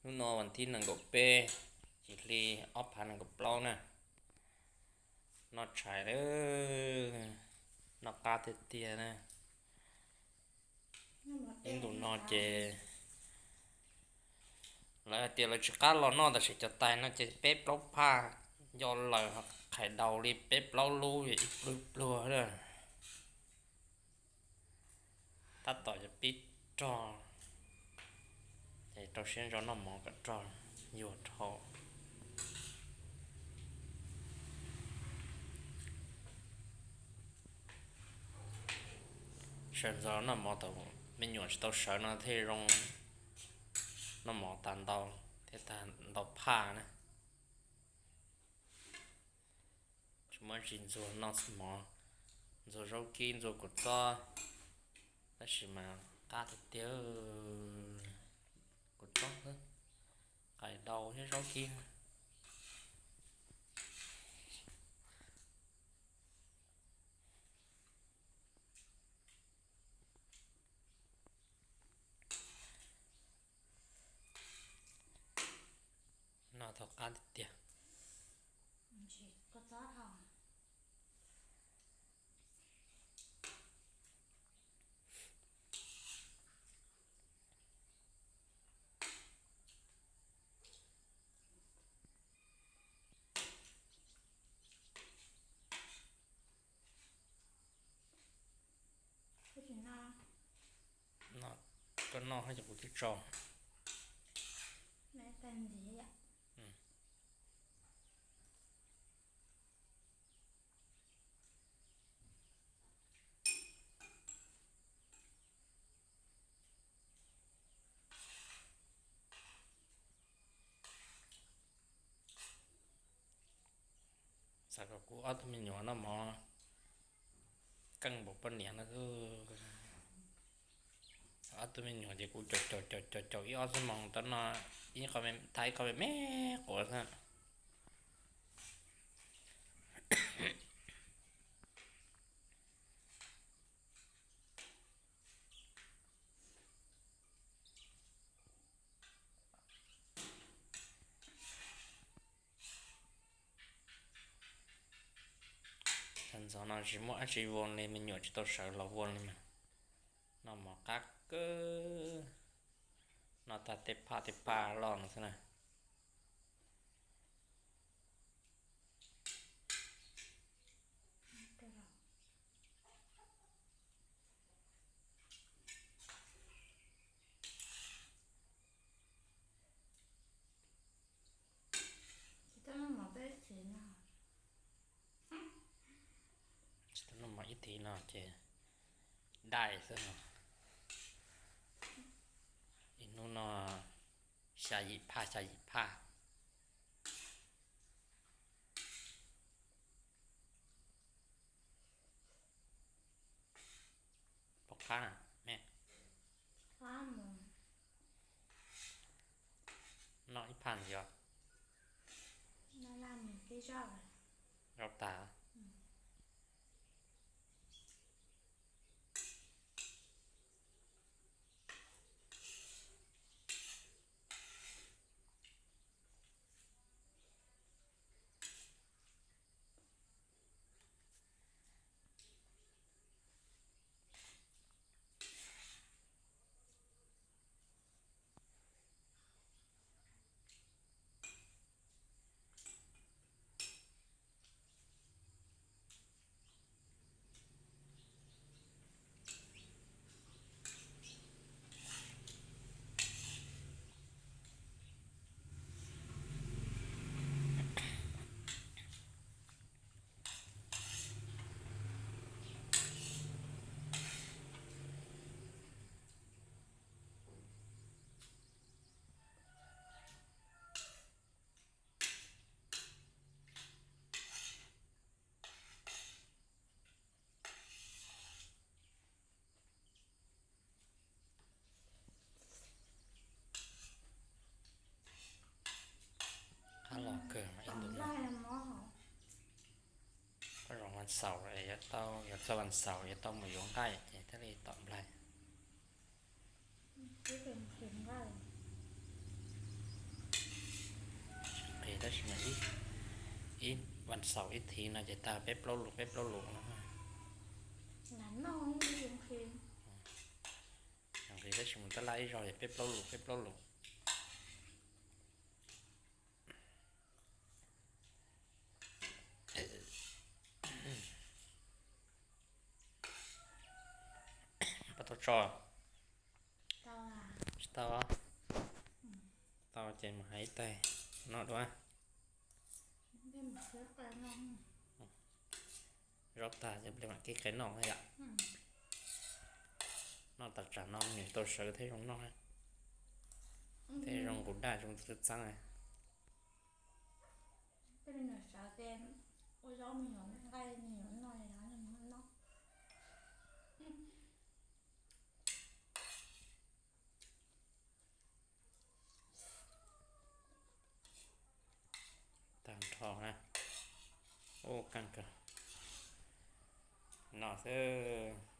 Hnub no vas thib nees nkaum peb, chiv hli ob phav nees nkaum plaub na. Noj tshais lawm, noj qab tiag tiag na. Ib ntus no ces lawv hais tias lawv tsis qab los noj tab sis cov tais no ces peb plaub phaj, nco laws qhais daus li peb plaub lub ib pluag pluag. Tab tom yuav pib rog, ces rau siab ntso noj mov kom rog yuag dhau. Sawv ntxov noj mov tau, me nyuam tsis tau sawv no thiaj zoo noj mov tag ntau, thiab tag ntau phaj na. Tsis muaj tsis ntxuag noj mov, ntxuag zaub kib ntxuag kua txob, tab sis mas qab tiag tiag, kua txob xwb, qais daus thiab zaub kib. Noj tau qab tiag tiag. Koj noj ces kuv twb tso. Xav kom kuv ob tug me nyuam noj mov keej npaum poj niam no. Ob tug me nyuam ces kuv caum caum caum caum ib ob xuab moos tau no, ib qho me, thab ib qho me me quav xwb. Tag ntxov no tsis muaj dab tsi ua li, me nyuam tsis tau sawv los ua li mas noj mov qab kawg, noj tag tej phaj tej phaj loj no xwb na. Tsis tau noj mov ib thim no ces dai xwb no. Ib hnub no xya yim phaj xya yim phaj. Pom qab me, noj ib phaj ntxiv os. Zaub tas. Qab los kawg mas ib ntus no. Koj zoo vas xaum yuav tau, yuav txog vas xaum yuav tau mus yuav nqaij ces thiaj li tom nplaig. Xaus ib thiv no ces tag peb plaub lus peb plaub lus no. Nqhis tab sis mus tab laj ib zaug ces peb plaub lus peb plaub lus. Pab tau tso? Tsis tau. Tau ces mus hais ib tais noj dua. Zaub tag ces pliag mam kib qe noj yom. Noj tas tsam no nws tau sawv thiab zoo noj, thiab zoo nqus daj zoo txawv txeeb. Tag nrho na. Ub, kab kawg. No xwb.